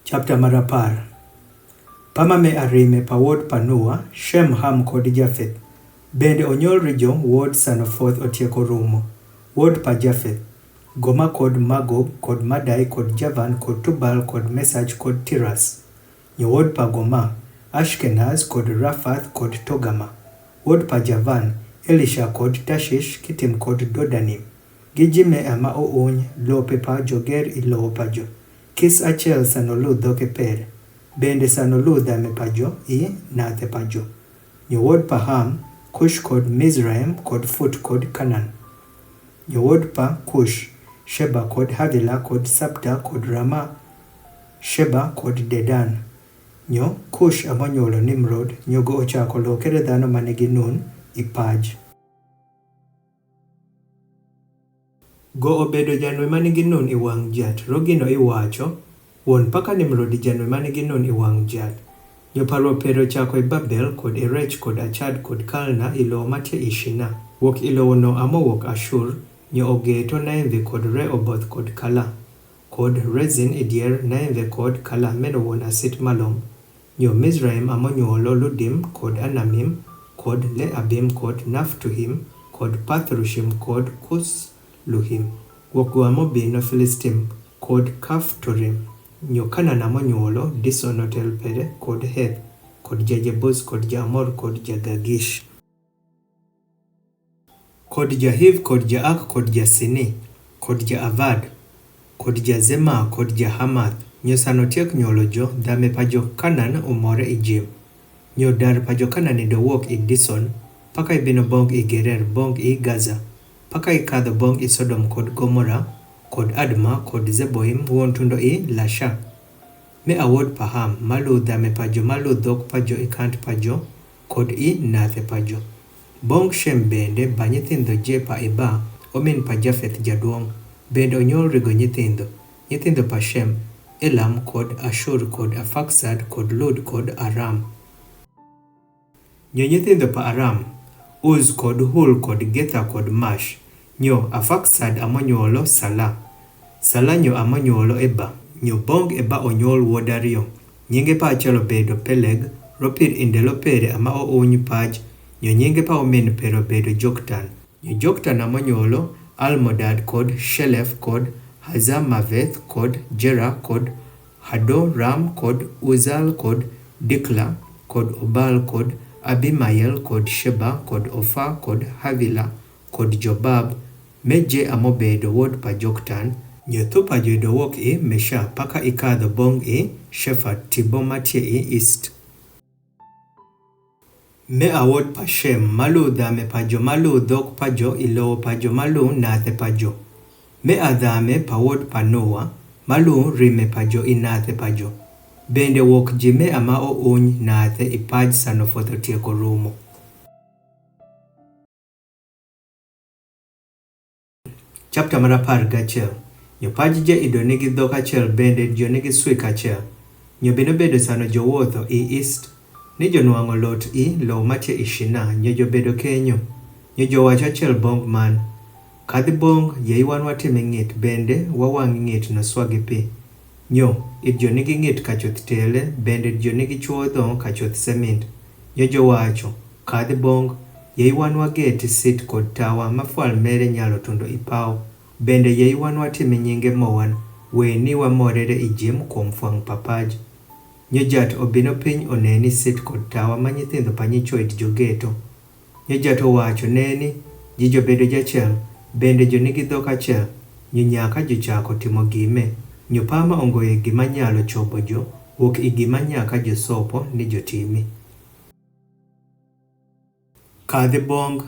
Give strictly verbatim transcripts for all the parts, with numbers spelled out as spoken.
Chapter mar apar. Pa ma me arime pa wod pa Nowa, Shem, Ham kod Jafeth. Bende onyuol rijo wod sano foth otieko rumo. Wod pa Jafeth: Goma kod Magog kod Madai kod Javan kod Tubal kod Meshech kod Tiras. Nyo wod pa Goma: Ashkenaz kod Rafath kod Togama. Wod pa Javan: Elisha kod Tashish, Kitim kod Dodanim. Gi ji me ama ouny lope pa jo ger i lowo pa jo. Kis achiel sano lu dhoke per. Bende sano lu dhame pa jo i nathe pa jo. Nyo wod pa Ham: Kush kod Mizraim kod Fut kod Kanan. Nyo wod pa Kush: Sheba kod Havila kod Sabta kod Rama Sheba kod Dedan. Nyo Kush amo nyuolo Nimrod, nyo go ochako lo kere dhano manigi nun i paj. Go obedo janwe manigi nun i wang' jat, ro gino iwacho: Wuon paka Nimrod janwe manigi nun i wang' jat. Nyo parruok per ochako i Babel kod Erech kod Achad kod Kalna i lowo matie i Shina. Wuok i lowono amo wuok Ashur, nyo ogeto Nainve kod Rehoboth kod Kala, kod Rezin i dier Nainve kod Kala meno wuon asit malom. Nyo Mizraim amo nyuolo Ludim kod Anamim kod Leabim kod Naphtuhim kod Pathrushim kod Kusluhim. Wuok go amo bino Filistim kod Kaftorim. Nyo Kanan amo nyuolo Dison otel pere kod Heth kod ja Jebus kod ja Amor kod ja Gagish. Kod ja Hiv kod ja Ak kod ja Sini kod ja Avad kod ja Zema kod ja Hamath. Nyo sano tiek nyuolo jo, dhame pa jo Kanan omore i jim. Nyo dar pa jo Kanan i dowuok i Dison, paka i bino bong' i Gerer, bong' i Gaza, paka i kadho bong' i Sodom kod Gomora kod Adma kod Zeboim wuon tundo i Lasha. Me awod pa Ham, ma lu dhame pa jo, ma lu dhok pa jo i kant pa jo kod i nathe pa jo. Bong' Shem bende ba nyithindo je pa Eba, omin pa Jafeth jaduong'. Bende onyuol rigo nyithindo. Nyithindo pa Shem: Elam kod Ashur kod Afaksad kod Lud kod Aram. Nyo nyithindo pa Aram: Uz kod Hul kod Getha kod Mash. Nyo Afaksad amo nyuolo Sala. Sala nyo amo nyuolo Eba. Nyo bong' Eba onyuol wuod ariyo. Nyinge pa achiel obedo Peleg, ro pir i ndelo pere ama ouny paj. Nyo nyinge pa omin pere obedo Joktan. Nyo Joktan amo nyuolo Almodad kod Shelef kod Hazamaveth kod Jera kod Hadoram kod Uzal kod Dikla kod Obal kod Abimael kod Sheba kod Ofa kod Havila kod Jobab. Me je amo bedo wod pa Joktan. Nyo thup ajo i dowuok i Mesha paka i kadho bong' i Shefat tibo matie i ist. Me awod pa Shem, ma lu dhame pa jo, ma lu dhok pa jo, i lowo pa jo, ma lu nathe pa jo. Me adhame pa wod pa Nowa, ma lu rime pa jo, i nathe pa jo. Bende wuok ji me ama ouny nathe i paj sano foth otieko rumo. Chapter mar apar gachiel. Nyo paj je ido nigi dhok achiel bende jo nigi swik achiel. Nyo bino bedo sano jo wuotho i ist, ni jo nwang'o lot i lowo matie i Shina, nyo jo bedo kenyo. Nyo jo wacho achiel bong' man: Kadhi bong', yie iwan watime ng'it bende wawang' ng'it noswagi pi. Nyo, it jo nigi ng'it ka chuth tele, bende it jo nigi chuodho ka chuth semind. Nyo jo wacho: Kadhi bong', yie iwan wageti sit kod tawa ma fwal mere nyalo tundo i paw. Bende yie iwan watime nyinge mowan, we ni wamorere i jim kuom fwang' pa paj. Nyo jat obino piny oneni sit kod tawa ma nyithindo pa nyichwo it jo geto. Nyo jat owacho: Neni, ji jobedo jachiel, bende jo nigi dhok achiel. Nyo nyaka jochako timo gime. Nyo pa ma ongoye gima nyalo chopo jo, wuok i gima nyaka josopo ni jotimi. Kadhi bong',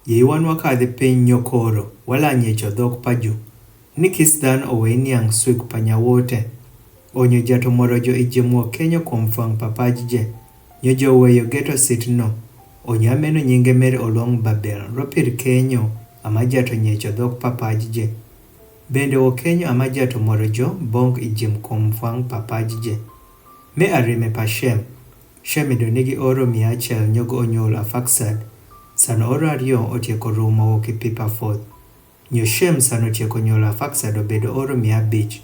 yie iwan wakadhi piny nyo koro, wala nyiecho dhok pa ju. Ni kis dhan owe niang' swik pa nyawote. Onyo jat omoro jo i jim wuok kenyo kuom fwang' pa paj je. Nyo jo weyo geto sit no. Onyo ameno nyinge mere oluong Babel, ro pir kenyo ama jat onyecho dhok pa paj je. Bende wuok kenyo ama jat omoro jo bong' i jim kuom fwang' pa paj je. Me arime pa Shem. Shem ido nigi oro mia achiel nyogo onyuol Afaksad. Sano oro ariyo otieko rumo wuok i pipa foth. Nyo Shem sano tieko nyuolo Afaksad obedo oro mia abich,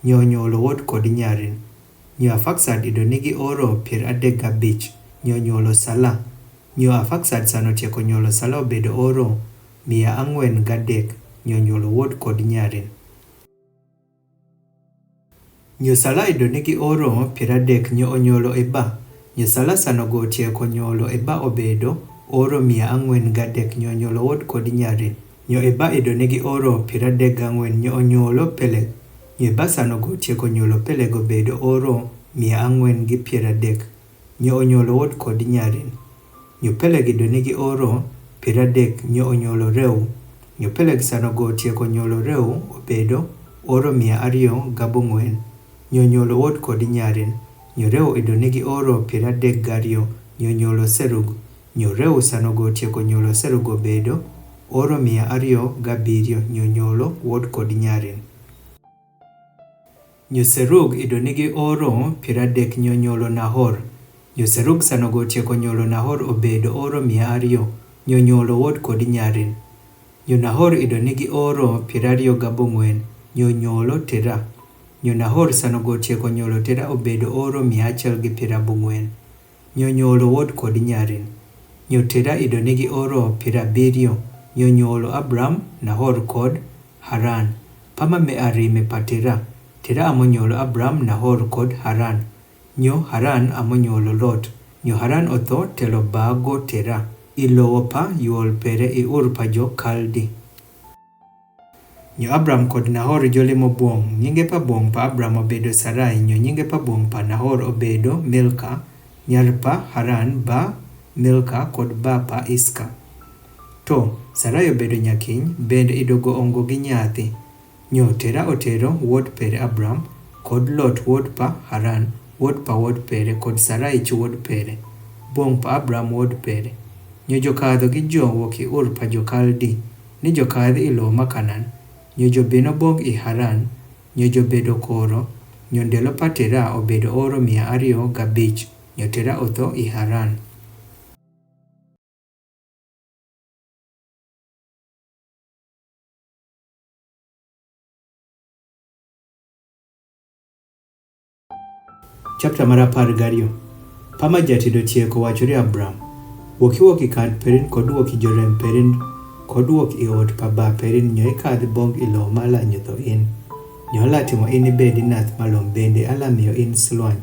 nyo onyuolo wuod kod nyarin. Nyo Arfaksad ido nigi oro piero adek gabich, nyo nyolo Sala. Nyo Arfaksad sano tieko nyolo Sala obedo oro mia angwen gadek, nyo nyolo wod kod nyarin. Nyo Sala ido nigi oro piero adek, nyo onyolo Eba. Nyo Sala sano go tieko nyolo Eba obedo oro mia angwen gadek, nyo nyolo wod kod nyarin. Nyo Eba ido nigi oro piero adek gangwen, nyo onyolo Peleg. Nyo Eba sano go tieko nyolo Peleg obedo oro mia angwen gi piero adek, nyo onyolo wod kod nyarin. Nyo Peleg ido nigi oro piero adek, nyo onyolo Reu. Nyo Peleg sano go tieko nyolo Reu obedo oro mia ariyo gabungwen, nyo nyolo wod kod nyarin. Nyo Reu ido nigi oro piero adek gariyo, nyo nyolo Serug. Nyo Reu sano go tieko nyolo Serug obedo oro mia ariyo gabiriyo, nyo nyolo wod kod nyarin. Nyo Serug ido nigi oro piero adek, nyo nyolo Nahor. Nyo Serug sano go tieko nyolo Nahor obedo oro mia ariyo, nyo nyolo wod kod nyarin. Nyo Nahor ido nigi oro piero ariyo gabungwen, nyo nyolo Tera. Nyo Nahor sano go tieko nyolo Tera obedo oro mia achiel gi piero abungwen, nyo nyolo wod kod nyarin. Nyo Tera ido nigi oro piero abiriyo, nyo nyolo Abram, Nahor kod Haran. Pama me arime pa Tera. Tera amo nyolo Abram, Nahor kod Haran. Nyo Haran amo nyolo Lot. Nyo Haran otho telo bago Tera. Ilowo pa yuol pere i Ur pa jo Kaldi. Nyo Abram kod Nahor jolimo bwong. Nyinge pa bwong pa Abram obedo Sarai, nyo nyinge pa bwong pa Nahor obedo Milka, nyar pa Haran ba Milka kod ba pa Iska. To Sarai obedo nyakiny, bende idogo ongo gi nyathi. Nyo Tera otero wod pere Abram, kod Lot wod pa Haran, wod pa wod pere, kod Sarai chi wod pere, bwong pa Abram wod pere. Nyo jokadho gi jo wuok i Ur pa jo Kaldi, ni jokadhi i lowo ma Kanan. Nyo jobino bwong i Haran, nyo jobedo koro. Nyo ndelo pa Tera obedo oro mia ariyo gabich, nyo Tera otho i Haran. Chapter mar apar gariyo. Pama jati do tieko wacho ri Abram, wuok iwuok i kar perin, kod wuok i jorem perin, kod wuok i ot pa ba perin, nyo ikadhi bwong i lowo ma ala nyutho in. Nyo ala timo in ibedi nath malom, bende ala miyo in sulwany.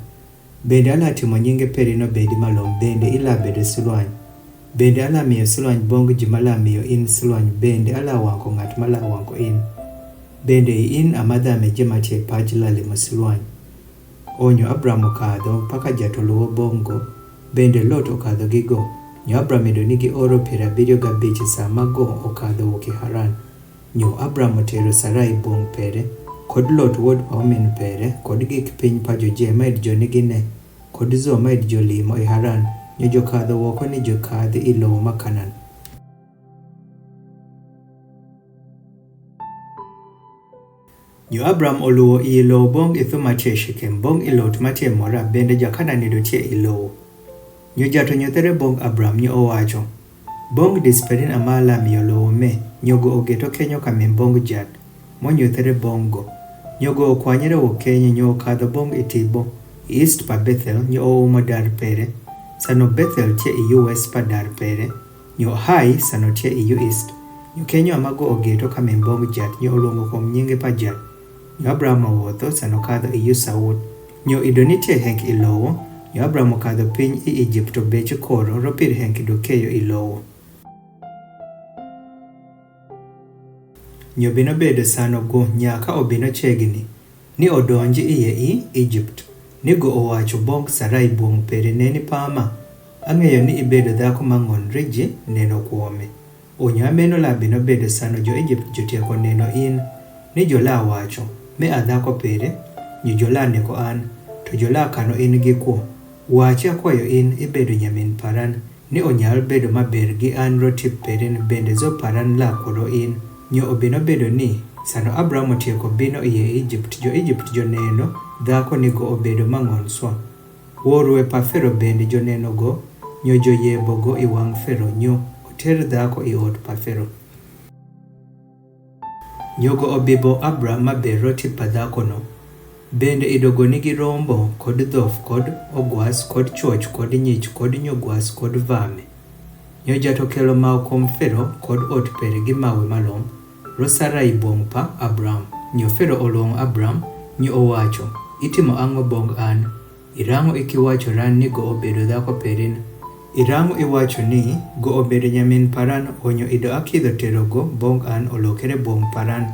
Bende ala timo nyinge perin obedi malom, bende ila bedo sulwany. Bende ala miyo sulwany bwong ji ma ala miyo in sulwany, bende ala wango ngat ma ala wango in. Bende i in ama dhame ji ma tie paj la limo sulwany. Onyo Abram okadho paka jat oluwo bwong go, bende Lot okadho gi go. Nyo Abram ido nigi oro piero abiriyo gabich sa ma go okadho wuok i Haran. Nyo Abram otero Sarai bwong pere, kod Lot wod pa omin pere, kod gik piny pa jo je ma id jo nigi ne, kod zo ma id jo limo i Haran, nyo jokadho woko ni jokadhi i lowo ma Kanan. Nyo Abram oluwo i lowo bwong i thuma tie Shekem, bwong i Lot ma tie Mora, bende ja Kanan ido tie i lowo. Nyo jato nyuthere bwong Abram, nyo owacho, bwong dis perin ama ala miyo lowo me. Nyogo ogeto kenyo ka min bwong jat, monyuthere bwong go. Nyogo okwanyre wuok kenyo, nyo okadho bwong i tipo, i east pa Bethel, nyo oumo dar pere. Sano Bethel tie i west pa dar pere, nyo Hai sano tie i east. Nyo kenyo ama go ogeto ka min bwong jat, nyo oluongo kom nyinge pa jat. Nyo Abram owuotho sano kadho i yo saut. Nyo ido nitie hek i lowo. Nyo Abram okadho piny i Ijipt, to beche koro ropir hek ido keyo i lowo. Nyo bino bedo sano go nyaka obino chiegni ni odonji iye i Ijipt. Nigo owacho bong Sarai bong pere, neni pama, ang'eyo ni ibedo dhako mang'onre ji neno kuome. Onyo ameno la bino bedo sano jo Ijipt jotieko neno in, ni jola wacho, me a dhako pere, nyo jola neko an, to jola kano in gi kwo. Wachi akwayo in ibedo nyamin paran, ni onyal bedo maber gi an rotip perin, bende zo paran la kuro in. Nyo obino bedo ni sano Abram otieko bino iye Ijipt, jo Ijipt joneno dhako nigo obedo mang'on swa. Wuorue pa Fero bende joneno go, nyo joyebo go i wang' Fero, nyo oter dhako i od pa Fero. Nyogo obibo Abram maber rotip pa dhakono. Bende idogo nigi rombo, kod dhop, kod ogwas, kod chwoch, kod nyich, kod nyogwas, kod vame. Nyo jat okelo maw kuom Fero kod ot pere gi mawe malom, ro Sarai bwong pa Abram. Nyo Fero oluong Abram, nyo owacho, itimo ang'o bong an? Irang'o ikiwacho ran ni go obedo dhako perin? Irang'o iwacho ni go obedo nyamin paran? Onyo ido akidho terogo bong an olokere bwong paran?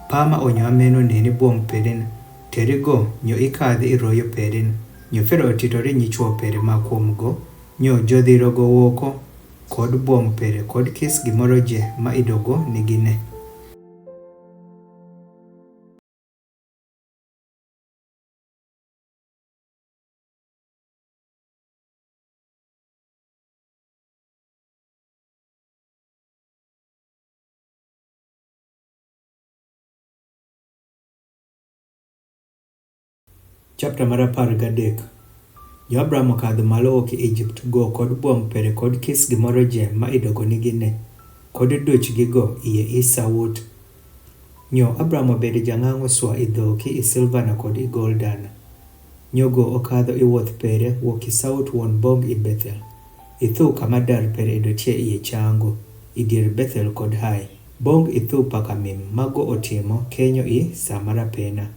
Pama onyo ameno neni bwong perin. Terigo nyo ikadhi iroyo perin. Nyo Fero otito ri nyichwo pere ma kuom go, nyo jodhiro go woko, kod bwong pere kod kis gimoro je ma idogo nigine. Chapter mar apar gadek. Nyo Abram okadho malo owuok Ijipt go kod bwong pere kod kis gimoro je ma idogo nigine, kod duch gigo iye i sawut. Nyo Abram obedo jang'ang'o swa i dhoki i silvana kod i goldan. Nyo go okadho i wuoth pere wuok i sawut wuon bong i Bethel, i thu kama dar pere idotie iye chango, i dier Bethel kod Hai. Bong i thu paka mim ma go otimo kenyo i sa mar apena.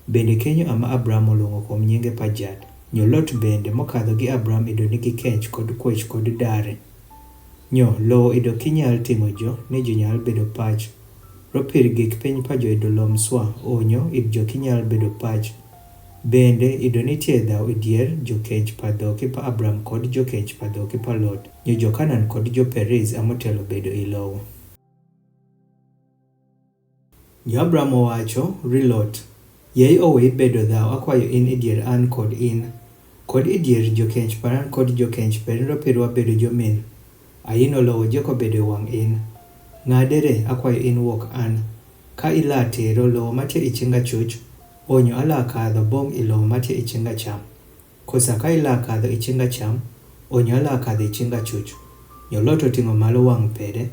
Bende kenyo ama Abram oluongo kuom nyinge pa jat. Nyo Lot bende mokadho gi Abram ido nigi kench kod kwech kod dare. Nyo lowo ido kinyal ting'o jo ni ji nyal bedo pach. Ropir gik piny pa jo ido lom swa, onyo id jo kinyal bedo pach. Bende ido nitie dhaw i dier jokench pa dhoki pa Abram kod jokench pa dhoki pa Lot. Nyo jo Kanan kod jo Periz amotelo bedo i lowo. Nyo Abram owacho ri Lot, yie owe ibedo dhaw akwayo in i dier an kod in, kod i dier jokench paran kod jokench perin ropir wabedo jomin. Aino lowo jeko bedo e wang' in. Ng'adere akwayo in wuok an. Ka ila tero lowo matie i chinga chuch, onyo ala kadho bong' i lowo matie i chinga cham. Kosa ka ila kadho i chinga cham, onyo ala kadho i chinga chuch. Nyo Lot oting'o malo wang' pere,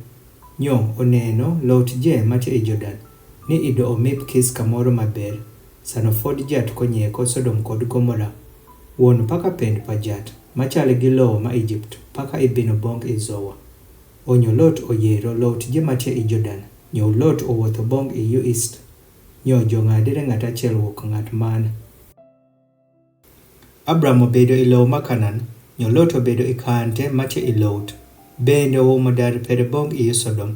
nyo oneno lout je matie i Jordan, ni ido omip kis kamoro maber, sano fod jat konyeko Sodom kod Gomora. Wuon paka pend pa jat, machal gi lowo ma Ijipt, paka ibino bong' i Zowa. Onyo Lot oyiero lout je matie i Jordan, nyo Lot owuotho bong' i yo ist, nyo jong'adere ng'at achiel wuok ng'at man. Abram obedo i lowo ma Kanan, nyo Lot obedo i kante matie i lout. Bende oumo dar pere bong' i yo Sodom.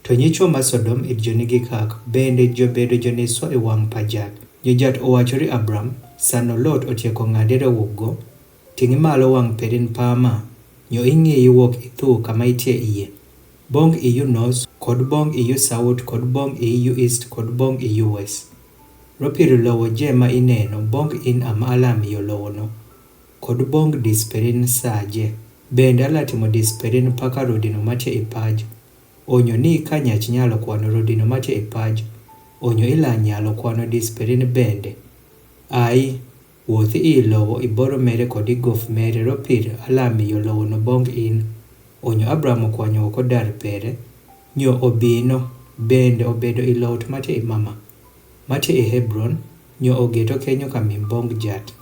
To nyichwo ma Sodom id jo nigi kak, bende jobedo joniswa i wang' pa jat. Nyo jat owacho ri Abram, sano Lot otieko ng'adere wuok go, ting'i malo wang' perin pama, nyo ing'iyi wuok i thu kama itie iye. Bong' i yo Nos, kod bong' i yo Saut, kod bong' i yo Ist, kod bong' i yo Wes. Ropir lowo je ma ineno, bong' in ama alamiyo lowono, kod bong' dis perin sa je. Bende alatimo dis perin paka rodino matie i paj. Onyo ni ka nyach nyalo kwano rodino matie i paj, onyo ila nyalo kwano dis perin bende. Ai, wuothi i lowo i boro mere kod i gof mere ropir alamiyo lowono bong' in. Onyo Abram okwanyo oko dar pere, nyo obino, bende obedo i lout matie i Mama, matie i Hebron, nyo ogeto kenyo ka mim bong' jat.